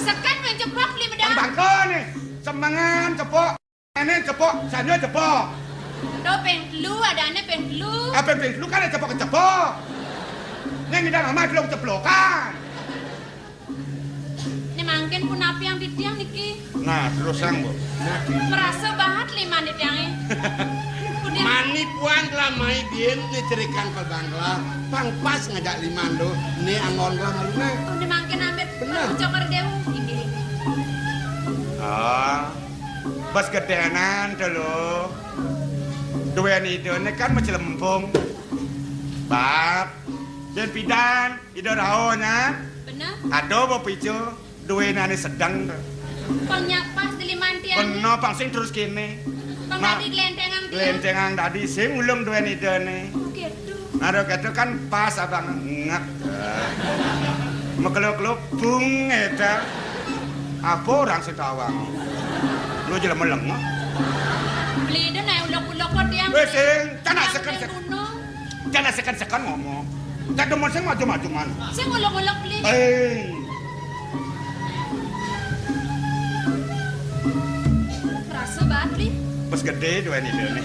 Sekat main cepok, Beli medang. Bangka nih. Semengan cepok. Ini cepok, sanya cepok. Tuh, ping telu, adané ping telu. Apa ping telu kan ada cepok-cepok. Yang ngidang ama belum ceplokan. Né mangkin punapi yang titiang niki. Nah, terus sang, Bu. Merasa banget liman titiangé. Udah. Mani puang telah mai diem né cerikang pabangkla. Pang pas ngajak liman do. Né anggon telah malu né. Oh, né mangkin amit. Bener. Cokor Déwa. Inggih, inggih. Ah. Bes gedénan to lo. Duén Idané kan maclempung. Bab. Yén pidan, Ida rauh nya. Bener. Ada apa pica? Duéné ané sedeng to. Pang nyak pas di liman tiang. Bener, pang sing terus kéné. Pang nah, dadi glentengang tiang. Glentengang dadi sing ulung duén Idané. Oh, gitu. Nah, kéto kan pas abang ngek. Mekeluk-keluk bung éta. Apa orang sing tawang? Lo jelema lengah. Beli deh naik ulok-ulok kok tiang. Wis sing, cana seken-seken. Gunung. Cana seken-seken ngomong. Tak demen sing maju-maju man. Sing ulok-ulok, Beli. Eh. Rasa banget, Beli. Bes gedé duén Idané.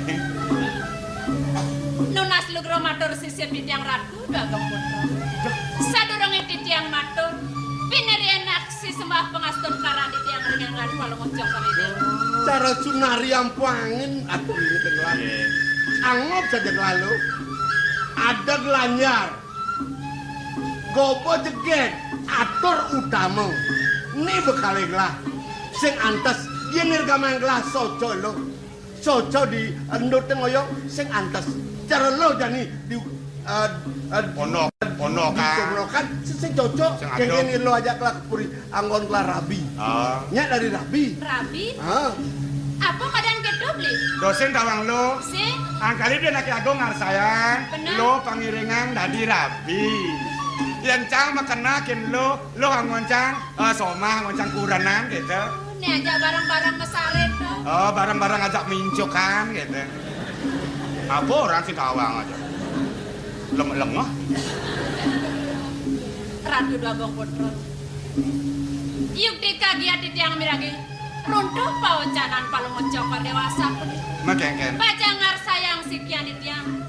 Nunas lugra matur sisip titiang Ratu Dagong Putra. Sadurungé titiang matur, pinirian aksi sembah pangastun karang titiang ring anggan Palungguh Cokor Idané. Cara sunari ampuangin atuh ini tenggelam. Iya. Anggap saja lalu. Ada gelanjar. Gobo jegég, atur utama. Ni bekalih gelah. Sing antes, yén nirgamang gelah soco lo. Soco di endut ngoyong sing antes. Cara lo jani di, eh, eh, pondok, pondokan. Di pondokan, sing, sing cocok. Sing adem. Kéngkén lo ajak lah ke puri. Anggon lah rabi. Ah. Nya dari rabi. Rabi? Ah. Apa madan kéto, Bli? Dosen tawang lo. Sing? Angkali dia anak agung ngarsayang. Bener. Lo pangiringan dadi rabi. Yén cang makena kén lo, lo anggon cang, eh, somah, anggon cang kurenan gitu. Né aja barang-barang mesaré to. Oh, barang-barang ajak mincukan gitu. Apa orang sing tawang aja. Lem-, lengah. Ratu Dagong Putra. Yukti kagiat titiang miragi. Runtuh paocanan Palungguh Cokor Déwasa pun. Makéngkén. Pacang ngarsayang sikian titiang.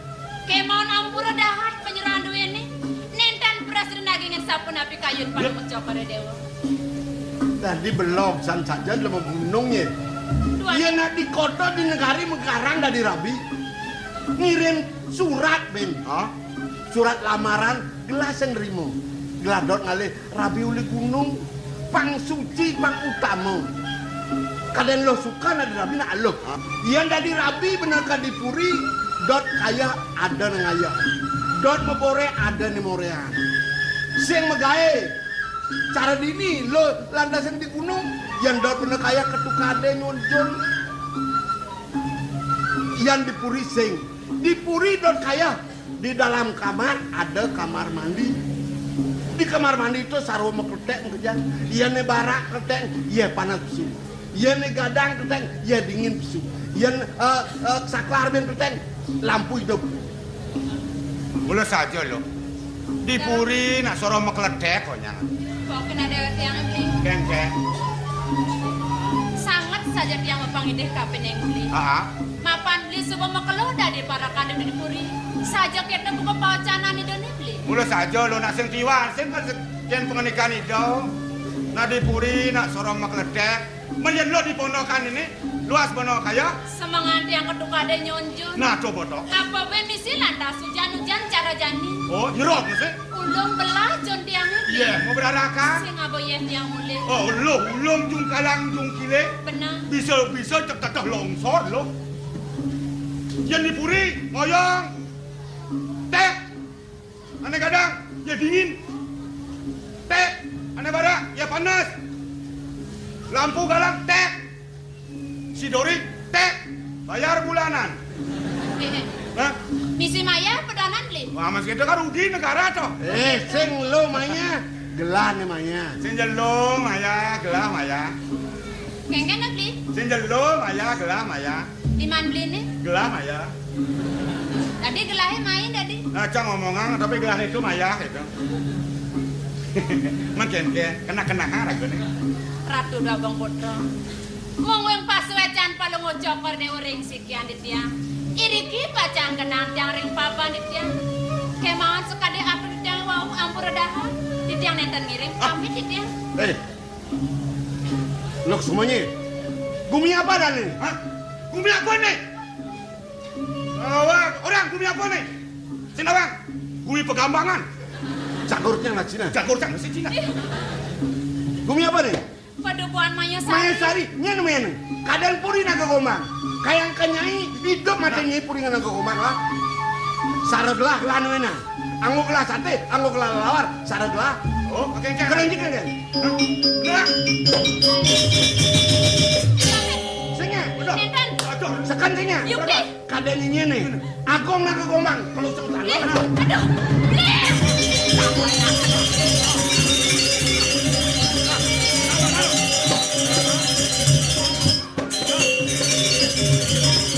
Kemaon ampura dahat panyerahan duéné, nénten prasida nagingin sapunapi kayun. Ya. Panemut Cokor I Déwa. Dadi belog san saja lem gunung, ya. Tuan. Yén nak di kota di negari makarang dadi rabi. Ngirim surat, bén. Hah? Surat lamaran, gelah sing nrima. Gelah dot ngalih rabi uli gunung, pang suci, pang utama. Kadén luh suka dadi rabi nak luh. Yén dadi rabi bener ka di puri, dot kayeh ada né ngayeh. Dot maboréh ada né moréhan. Sing magaé, cara dini luh lantas sing di gunung, yén dot bener kayeh ka tukadé nyonjol. Yén di puri sing, di puri dot kayeh. Di dalam kamar ada kamar mandi. Di kamar mandi to sarwa makleték makejang. Yén né barak kleték, yé panas pesu. Yén né gadang kleték, yé dingin pesu. Yén, eh, eh, saklar bén kleték, lampu idup. Mula saja, Luh. Di puri nak sarwa makleték konyang. Kok kena dewek tiang, Bli? Kéngkén. Sanget saja tiang mapangidih kapining Bli. Aa. Mapan Beli suba makelo dadi parekan di puri. Saja kéto buka pawecanan Idané, Beli. Mula saja, Luh, nak sing tiwas, sing kan sekian pangandikan Ida. Nak di puri, nak sarwa makleték. Men yén Luh di pondokan ini, luas bana kayeh. Semengan tiang ka tukadé nyonjol. Nah, coba to. Apa bé misi lantas ujan-ujan cara jani? Oh, nyerot mesti. Ulung belah jon tiangé. Iya, mau berarakan. Sing aba yéh tiang mulih. Oh, Luh, ulung jungkalang jungkilé. Bener. Bisa-bisa cek teteh longsor, Luh. Yén di puri, ngoyong. Ték. Ané gadang, ya dingin. Ték. Ané barak, ya panas. Lampu galang, ték. Si Dori, ték, bayar bulanan. Hah? Misi mayah pedanan, Bli? Wah, mas kita kan rugi negara toh. Eh, sing lu mayah, gelah né mayah. Sing jelo mayah, gelah mayah. Kéngkén, Bli? Sing jelo mayah, gelah mayah. Di man Beliné? Gelah mayah. Tadi gelahé main tadi. Nah, cang ngomongan, tapi gelahé itu mayah itu. Mangkin ké, kena-kena ragané. Ratu Dagong Putra. Mung wing pasuécan Palungguh Cokor né uring sikian di tiang. Iriki pacang kenang tiang ring papan di tiang. Kémaon sakadi atur di tiang wau ampura dahat. Di tiang nénten ngiring pamit di tiang. Eh, Luk semuanya. Gumi apa dah nih? Hah? Gumi apa nih? Awak, orang gumi apa nih? Sini, Bang. Gumi Pegambangan. Cagurnya lah Cina. Cagurnya si Cina. Gumi apa nih? Padukuhan Mayasari. Mayasari, nyén mén. Kadén puri Naga Gombang. Kayang ka nyai, idup maté nyai puri Naga Gombang lah. Sareud lah, lah anu éna. Anggo gelah saté, anggo gelah lawar, sareud lah. Oh, oké, oké. Keren juga kan? Hah? Gelah. Sing nya. Udah. Nénten. Aduh. Seken sing nya. Yupi. Kadén nyainé. Agung Naga Gombang, kalau sebutan. Ih, aduh. Ih.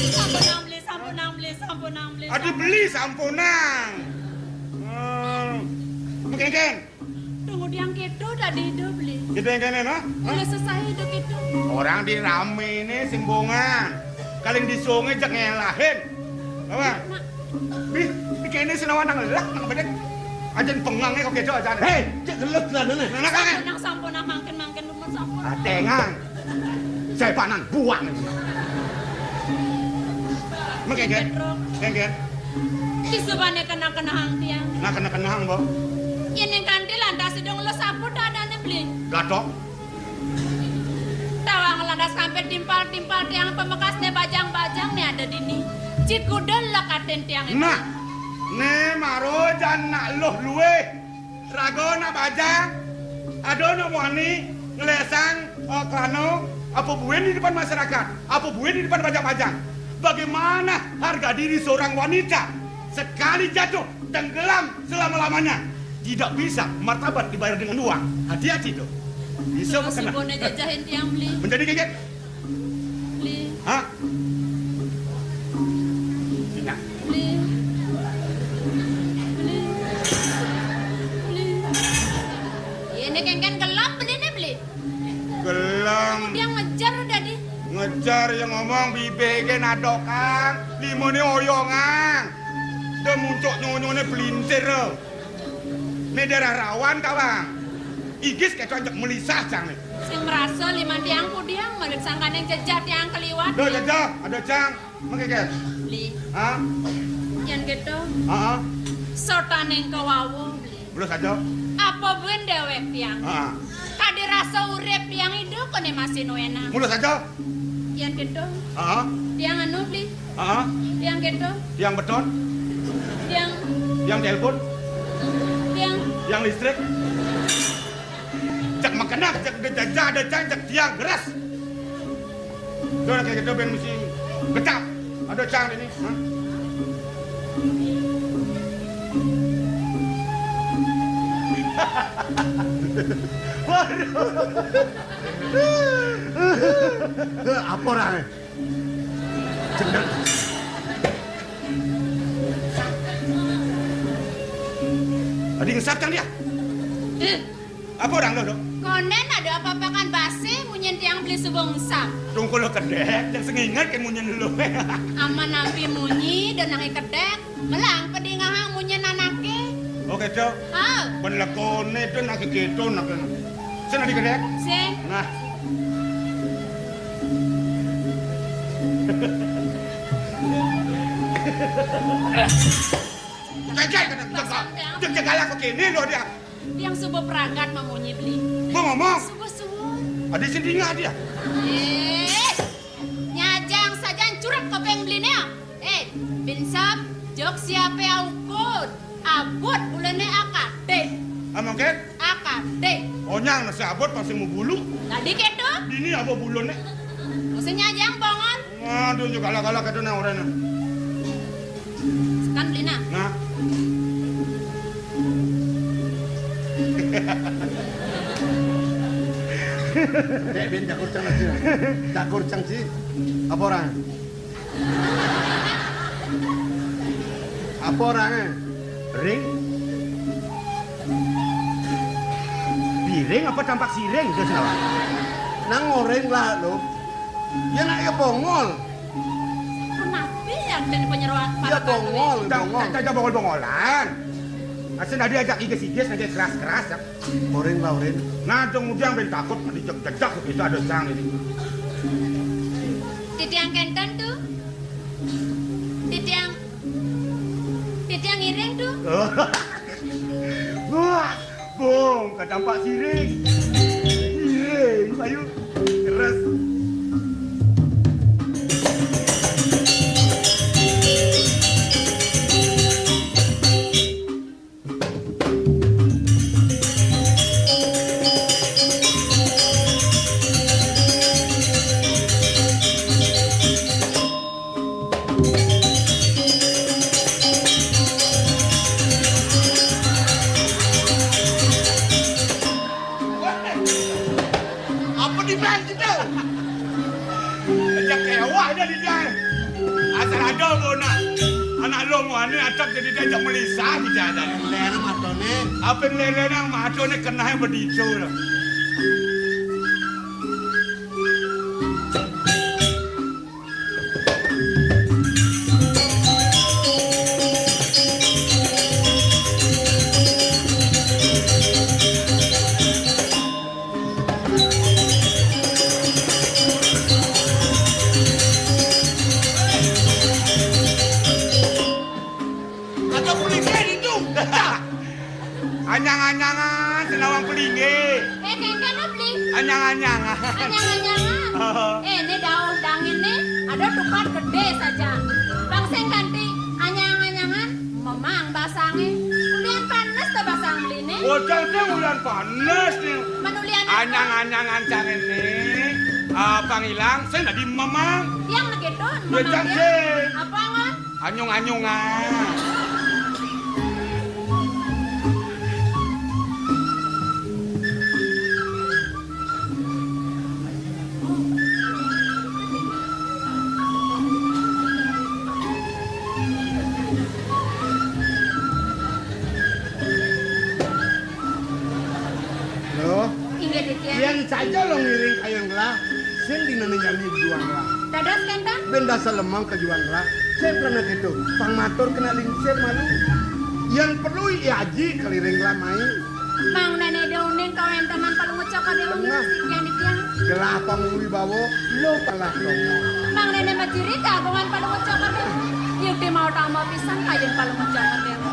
Sampunang Beli, sampunang Beli, sampunang Beli. Adi Beli sampunang. Hmm. Mengkengken. Tunggu tiang kéto tadi idup, Beli. Kéto yang kéné, no? Hah? Ulah sesai idup itu. Orang di ramé ini simbongan. Kaling di sungai jek ngelahin. Apa? Nak. Bi, di kéné sinawan nang lak, nang bedek. Ajan pengang kok kéto ajan. Hei, cek gelut lah, nah. Nah, nah, nah. Sampunang, sampunang, mangkin, mangkin, dumun, sampunang. Atengan. Saya panan buang. Mengkengken. Kengken. Disubané kena-kenahang tiang. Nah, kena-kenahang, Mbok. Yén ning kanti lantas idung lo sapu dadane, Bli. Gatok. Tawang lantas sampai timpal-timpal tiang pamekasné bajang-bajang né ada dini. Cikudel lekatin tiang itu. Nah, né maro jan nak luh luweh. Raga nak bajang, ada nak muani ngelesang, eh, kelana, apa buin di depan masyarakat, apa buin di depan bajang-bajang. Bagaimana harga diri seorang wanita sekali jatuh tenggelam selama-lamanya? Tidak bisa martabat dibayar dengan uang. Hati-hati tuh. Bisa kena. Jajahin tiang, Bli. Menjadi kaget. Beli. Hah? Sini. Beli. Beli. Beli. Ini kengken gelem beli nih, Beli. Gelem. Dia ngejar tadi. Ngejar yang ngomong bibege nadokang, limone oyongan. Dah muncuk nyonyoné pelintir. Né darah rawan, kawang. Igis kéto ajak melisah, cang, né. Sing merasa liman tiang kudiang, marit sangkaning jejah tiang keliwat. Dah, jejah, ada, cang. Mengkeket. Beli. Hah? Yén kéto. Heeh. Sotaning kawawu, Beli. Belum saja. Apa buin déwék tiang? Heeh. Kadi rasa urip tiang idup koné masih nuénang. Mulus saja. Yén kéto. Heeh. Tiang anu, Beli. Heeh. Tiang kéto. Tiang beton. Tiang. Tiang telepon. Tiang. Tiang listrik. Cek makenak, cek jejah, ada cang, cek tiang, beres. Tuh, kayak gitu, ben mesti gecap. Ada cang ini. Hah? Waduh. Apa orangnya? Cendek. Tadi ngesap, cang, dia? Eh. Apa orang lo, Dok? Konen ada apa-apa kan basi, munyin tiang beli subuh ngesap. Tungkul lo kedek, yang sengingat kan munyin lo. Aman nampi munyi, dan nangi kedek. Melang pedingahang munyin anake. Oke, Dok. Ha. Ben lekone, dan nangi gitu, nak. Sana di kedek. Sing. Nah. Jajan, kena jaga. Jaga galak begini lo dia. Tiang subuh pragat mamunyi beli. Mau ngomong? Subuh suwun. Ada sing dingah dia. Eh, nyajang sajan curak kopeng beliné. Eh, binsap, jok siape aukud. Abut bulene akade. Amang ket? Akade. Onyang nasi abut pasti mau bulu. Tadi keto? Dini apa bulune? Mesti nyajang banget. Aduh, juga galak-galak itu nang orangnya. Kan beli nah. Nah. Dek, ben cakur cang aja. Cakur cang, Ci. Apa orang? Apa orangnya? Ring? Biring apa tampak siring? Terus kenapa? Nang ngoring lah, lo. Ya, nak, ya, bongol. Kenapa ya, dan penyeroan? Ya, bongol, bongol. Jangan bongol-bongolan. Asal tadi ajak igis-igis, ajak keras-keras, ya. Ngoring lah, ngoring. Nah, kemudian ben takut, dijejak-jejak, kita ada sang ini. Titiang kenten tuh. Titiang, titiang iring tuh. Wah, bong, ketampak siring. Iring, ayo. Keras. Apa di band kita? Ajak kewah dah di dia. Asal ada lo nak. Anak lo mau ane acak jadi dia ajak melisah di dia dah. Ler matone. Apa yang lele nang matone kena yang bedico lah. Ada pelinggih itu. Anyang-anyangan, senawang pelinggih. Eh, kengken lo beli. Anyang-anyangan. Anyang-anyangan. Oh. Eh, ini daun dangin nih, ada tukar gede saja. Bang sing ganti anyang-anyangan, memang basange. Ulian panas tuh basang beli nih. Bocah teh ulian panas nih. Menulian anyang-anyangan cang ini, ah, pangilang, saya tadi memang. Yang begitu, ya, memang cang dia. Sih. Apa ngon? Anyung-anyungan. Lo? Inggih, Ditya. Yen saja lo ngiring kayang lah, sing dinane nyali juang lah. Dados kenten? Ben dasar lemang ke juang lah. Sip, karena gitu, pang matur kena lingsir malu. Yang perlu iaji keliring lamai. Mangdané da uning kawéntenan Palungguh Cokor Déwa. Tengah. Yang ditiang. Gelah pangwibawa, lo kalah romo. Mangdané maciri kagungan Palungguh Cokor Déwa. Yukti mau tama pisan kayun Palungguh Cokor Déwa.